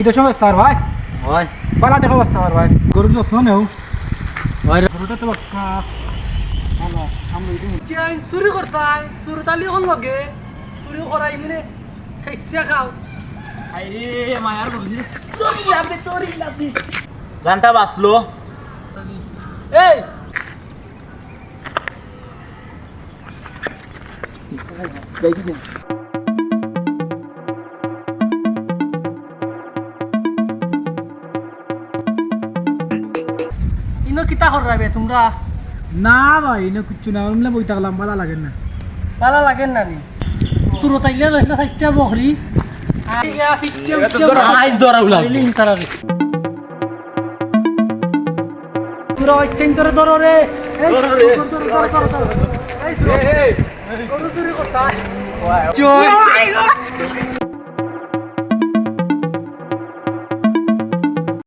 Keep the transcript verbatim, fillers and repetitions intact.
ইটা সমস্যা আর ভাই। ভাই। বালা দেখো অবস্থা আর ভাই। গরুর যত্ন নেও। ভাই। গরুটা তো বাক্কা। ভালো, আমরা ইটা চিয়াইন চুরি করতাই, চুর তালি হল লগে, চুরি করাই মানে খাইছে খাও। আরে, মায়ার বন্ধু। তোরই লাভ দে, তোরই লাভ দে। জানটা বাঁচলো। এই, ইনো কিতা কররায় বে তুমরা? না ভাই, ইনো কিচ্ছু না, এমনে বই থাকলাম, বালা লাগের না। বালা লাগের না নি? চুরো তাইলে রইলো চাইরটা বকরি। আইজ ধরা উলা। আইলিন তারা রে। চুরো আইছেন ধরে ধরো রে। এই, ধরো রে। ধরো, ধরো, ধরো, ধরো। এই চুরো। এই, এই। গরু চুরি করতা। চুর।